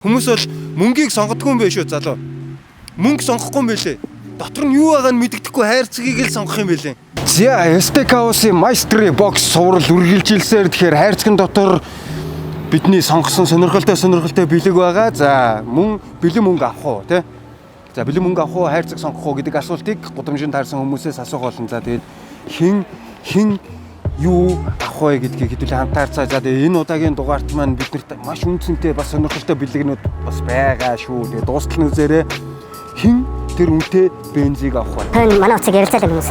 Хүмүүс бол мөнгийг сонгодгүй юм байна шүү залуу. Мөнгө сонгохгүй юм байлээ. Дотор нь юу байгааг нь мэддэхгүй хайрцагийг л сонгох юм байлээ. За, STK House-ийн Mastery Box цуврал үргэлжилсээр тэгэхээр хайрцагын дотор бидний сонгосон сонирхолтой бэлэг байгаа. За, мөн бэлэн мөнгө авах уу, тэ? За, бэлэн мөнгө авах уу, хайрцаг сонгох уу гэдэг асуултыг гудамжинд таарсан хүмүүсээс асуух болно. За, тэгээд хэн хэн юу авах вэ гэдгийг хэдүүлээ хамтаарцаа. За, тэгээд энэ удаагийн дугаарт маань биднэрт маш үнцэнтэй бас сонирхолтой бэлэгнүүд бас байгаа шүү. Тэгээд дуустал нь үзээрэй. Хэн тэр үнэтэй бензийг авах вэ? Тань манай уцыг ярилцаал юм хүмүүс.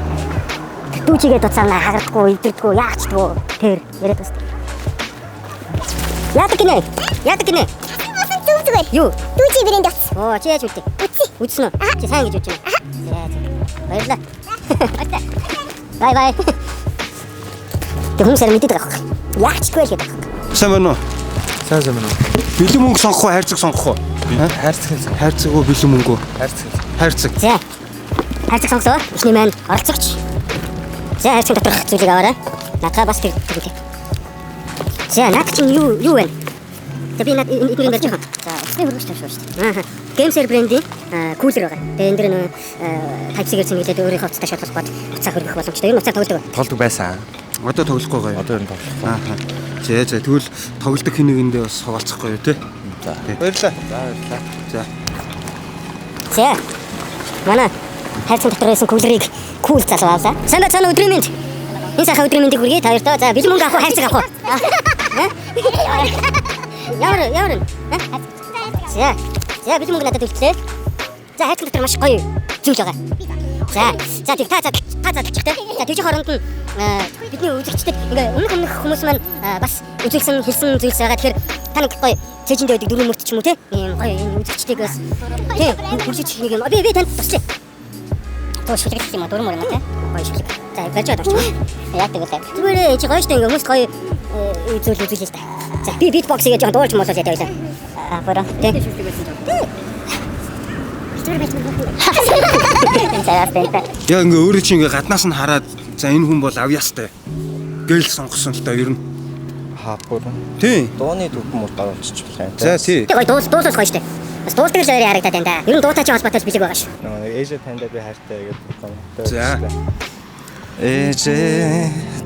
Дүүчигээ дуцаана хагардаггүй, эвдэрдэггүй, яахчдаггүй тэр яриад бас. Яадаг гинэ? Яадаг гинэ? Зүг зүгээр. Юу? Дүүжи брэнд утас. Оо, чи яаж мэддэг? Үтсий. Үдсэн үү? Чи сайн гэж үдэж байна. За, за. Баярлалаа. Бай бай. Тэг хүмүүс арай мэдээд байгаа байхгүй. Яахчдаггүй л гэдэг байхгүй. Сайн байна уу? Сайн сайн байна уу? Бэлэн мөнгө сонгох уу, хайрцаг сонгох уу? Хайрцаг нь Хайрцаг уу, бэлэн мөнгө үү? хайрцаг. Хайрцаг. За. Хайрцаг сонглоо. Эхний маань оролцогч. За, хайрцаг доторх зүйлийг аваарай. Надгаа бас тэр тэр. За, наад чинь юу юу вэ? За би над эднийг барьж байгаа. За, утасны хөргөч тавьсан шүү дээ. Аа. Gamesir брендийн кулер байгаа. Тэгээ энэ дэр нөө Type-C-гээр цэнгэлээд өөрийнхөө утастай шалгах бод утсаа хөргөх боломжтой. Ер нь утсаар тоглодог. Тоглодог байсан. Одоо тоглохгүй гоё. Одоо ер нь тоглохгүй. Аа. За за тэгвэл тоглодог хин нэгэндээ бас хаваалцахгүй юу те? За. Баярлалаа. За баярлалаа. За. За. Манай хайрцаг дотор байсан кулерыг кул залуу авлаа. Сайн байцгаана өдрийн мэнд. Энэ сайхан өдрийн мэндийг хүргэе та хоёртоо. За, бэлэн мөнгө авах уу, хайрцаг авах уу? Аа? Ямар ямар юм? За. За, бэлэн мөнгө надад үлдлээ. За, хайрцаг дотор маш гоё зүйл байгаа. За, за тэг та задал та задалчих те. За, тэгжих хооронд нь бидний үзэгчдэд ингээ өмнөх өмнөх хүмүүс маань бас үзүүлсэн хэлсэн зүйлс байгаа. Тэгэхээр та нэг гоё цэжиндээ байдаг дөрвөн мөрт ч юм уу те. Ийм гоё энэ үзэгчдийг бас тийм хүржиж нэг юм. Би танд туслая. Тоо шүлэг гэх юм уу дөрвөн мөр юм уу те. Гоё шүлэг. За, барьж аваад орчих. Яадаг вэ? Зүгээр чи гоё штэ ингээ хүмүүст гоё зүйл үзүүлээ л та. За, би битбокс хийж жоохон дуулж муулаад яадаг байлаа. Аа, бороо. Тэ. Зүгээр байж байгаа. За, байна. Яа ингээ өөрөө чи ингээ гаднаас нь хараад за энэ хүн бол авьяастай гэл сонгосон л доо ер нь. Хаа бүр. Тийм. Дууны төвхөн мөр даруулчих болох юм. За тий. Тэг гоё дуус дуулах гоё штэ. Бас дуулдаг л хоёрын харагдаад байна да. Ер нь дуутай ч холбоотой бэлэг байгаа шүү. Нөгөө нэг Эжэ тандаа би хайртай гэдэг комменттой. За. Эжэ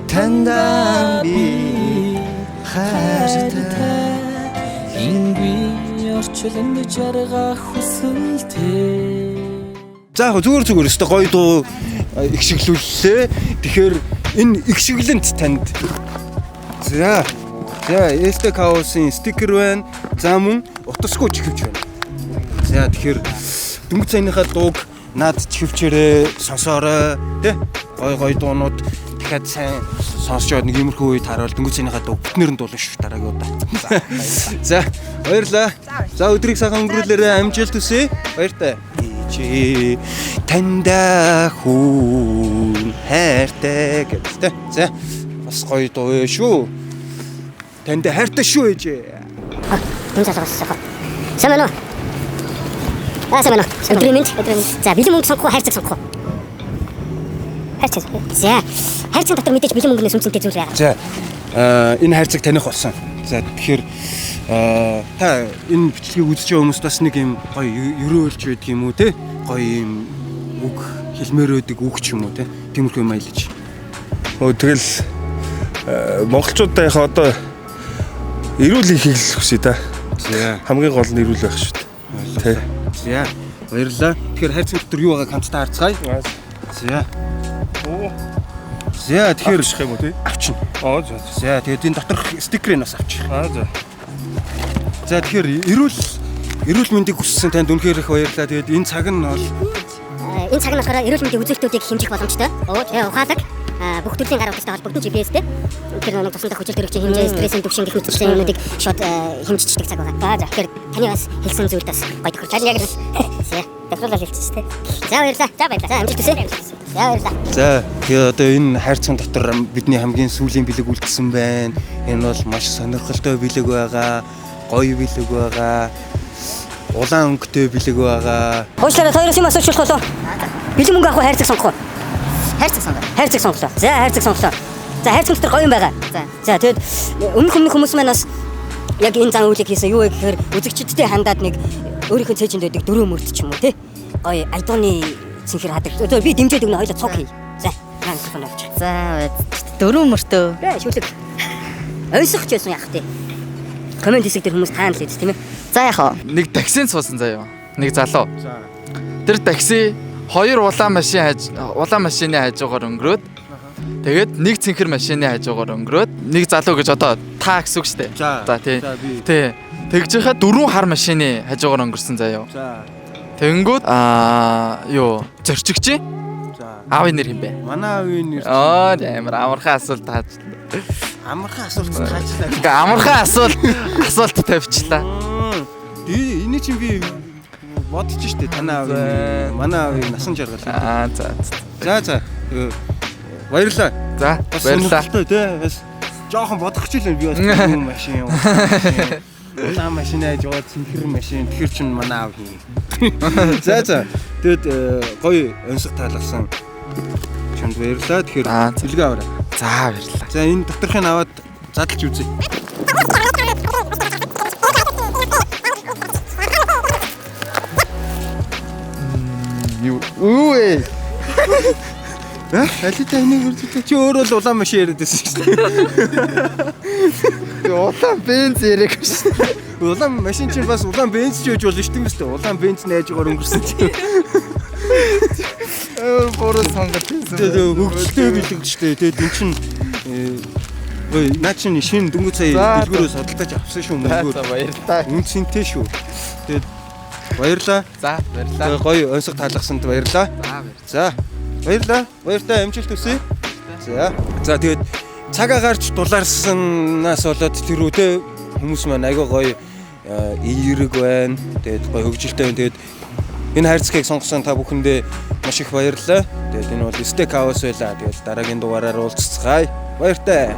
тандаа би хайртай. Ингүй орчлонд жаргах хүсэлтэй. За яг зүгээр зүгээр өстө гоё дуу ихшиглүүллээ. Тэгэхээр энэ ихшиглэнт танд за за STK House-ын стикер байна. За мөн утасгүй чихвч байна. За тэгэхээр дөнгөж саяныхаа дууг над чихвчээрээ сонсоорой тэ гой гой дуунууд дахиад сайн сонсчоод нэг иймэрхүү үед харуул дөнгөж саяныхаа дууг бүтнээр нь дуулна шүү дараагийн удаа. За баярлалаа. За өдрийг сайхан өнгөрүүлээрэй амжилт хүсье. Баяртай. Чи таньда хүн хайртай гэдэг тэ. За бас гоё дуу шүү. Танд хайртай шүү ээжээ. Энэ залуу бас сайхан. Сайн байна уу? Аа, сайн байна уу? Өдрийн мэнд. Өдрийн мэнд. За, бэлэн мөнгө сонгох уу, хайрцаг сонгох уу? Хайрцаг. За, хайрцаг дотор мэдээж бэлэн мөнгөнөөс үнцэнтэй зүйл байгаа. За энэ хайрцаг таних болсон. За тэгэхээр та энэ бичлэгийг үзэж байгаа хүмүүст бас нэг юм гоё ерөөлж байдаг юм уу те? Гоё юм үг хэлмээр байдаг үг ч юм уу те? Тиймэрхүү юм аялаж. Өө тэгэл монголчуудаа яхаа одоо эрүүл ихийг л хүсье та. За. Хамгийн гол нь эрүүл байх шүү дээ. Тэ. За баярлалаа. Тэгэхээр хайрцаг дотор юу байгааг хамтдаа харцгаая. За. За тэгэхээр Авчих юм уу тий? авчина. Аа за. За тэгээд энэ доторх стикерийг бас авчих. Аа за. За тэгэхээр эрүүл мэндийг хүссэн танд үнэхээр их баярлалаа. Тэгээд энэ цаг нь бол Энэ цаг нь болохоор эрүүл мэндийн үзүүлэлтүүдийг хэмжих боломжтой. Тэгээ ухаалаг бүх төрлийн гар утастай холбогдсон GPS-тэй. Тэр нэг тусандах хүчил төрөгчийн хэмжээ, стрессийн түвшин гэх мэтчлэн юмнуудыг шууд хэмжчихдэг цаг байгаа. За тэгэхээр таны бас хэлсэн зүйлд бас гоё тохирч. Харин яг л за тохируулаад хэлчихсэн тэ. За баярлалаа. За баярлалаа. За амжилт хүсье. За баярлалаа. За тэгээ одоо энэ хайрцагын дотор бидний хамгийн сүүлийн бэлэг үлдсэн байна. Энэ бол маш сонирхолтой бэлэг байгаа, гоё бэлэг байгаа, улаан өнгөтэй бэлэг байгаа. Уучлаарай, хоёроос юм асууж болох уу? Бэлэн мөнгө авах уу, хайрцаг сонгох уу? Хайрцаг сонгоо. Хайрцаг сонглоо. За хайрцаг сонглоо. За хайрцаг дотор гоё юм байгаа. За. За тэгэд өмнөх өмнөх хүмүүс маань бас Яг энэ зан үйлийг хийсэн юу вэ гэхээр үзэгчдтэй хандаад нэг өөрийнхөө цээжинд байдаг дөрөв мөрт ч юм уу те. Гоё айдууны цэнхэр хадаг. Одоо би дэмжиж өгнө хоёлаа цуг хий. За, наа микрофон авчих. За дөрөв мөртөө. Бэ шүлэг. Ойсох ч байсан яах вэ? Коммент хэсэг дээр хүмүүс таана л үз тийм ээ. За яах вэ? Нэг таксинд суусан заяа. Нэг залуу. За. Тэр такси хоёр улаан машин хаж улаан машины хажуугаар өнгөрөөд тэгээд нэг цэнхэр машины хажуугаар өнгөрөөд нэг залуу гэж одоо та гэсэн үг шүү дээ. За. тий. За, би. Тий. Тэгж яхаа дөрвөн хар машины хажуугаар өнгөрсөн заяа. За. Тэнгүүд аа юу зорчигч За. аавын нэр хэм бэ? Манай аавын нэр Аа амар амархан асуулт таачлаа. амархан асуулт таачлаа. Ингээ амархан асуулт асуулт тавьчлаа. Ди энэ чинь би бодож штэ танай аавын нэр, манай аавын насан жаргал. Аа за. За за. Баярлалаа. За Бас баярлалаа. сонирхолтой тий. Бас жоохон бодох ч юм би бас юм машин юм. Улаан машин айж яваад цэнхэр машин тэгэхэр чинь манай аав хий. За за. Тэгэд гоё онцлог таалгасан чамд баярлалаа. Тэгэхээр Аа, за. бэлгээ аваарай. За баярлалаа. За энэ доторхыг аваад задлж үзье. Юу үү ээ. Аа, алита энийг үргэлжлээ. Чи өөрөө л улаан машин яриад байсан шүү дээ. Улаан бенз яриаг шүү. Улаан машин чинь бас улаан бенз ч байж болно шүү дээ. Мэт улаан бенз найжгаар өнгөрсөн чинь. Буруу сонголт хийсэн. Тэгээ хөгжилтэй бэлэг шүү дээ. Тэгээд эн чинь ой, наа чинь шинэ дөнгөж сая За, дэлгүүрээс худалдаж авсан шүү За мөнгөөр. за баярлалаа. Үн цэнтэй шүү. Тэгээд баярлаа. За баярлалаа. Тэгээ гоё онцлог таалгасанд баярлаа. За баярлалаа. За баярлаа. Баяртай амжилт хүсье. За. За тэгээд цаг агаарч дулаарснаас болоод тэр үдэ хүмүүс маань айгүй гоё эерэг байна. Тэгээд гоё хөгжилтэй байна. Тэгээд энэ хайрцгийг сонгосон та бүхэндээ маш их баярлалаа. Тэгээд энэ бол Steak House байлаа. Тэгээд дараагийн дугаараар уулзцгаая. Баяртай.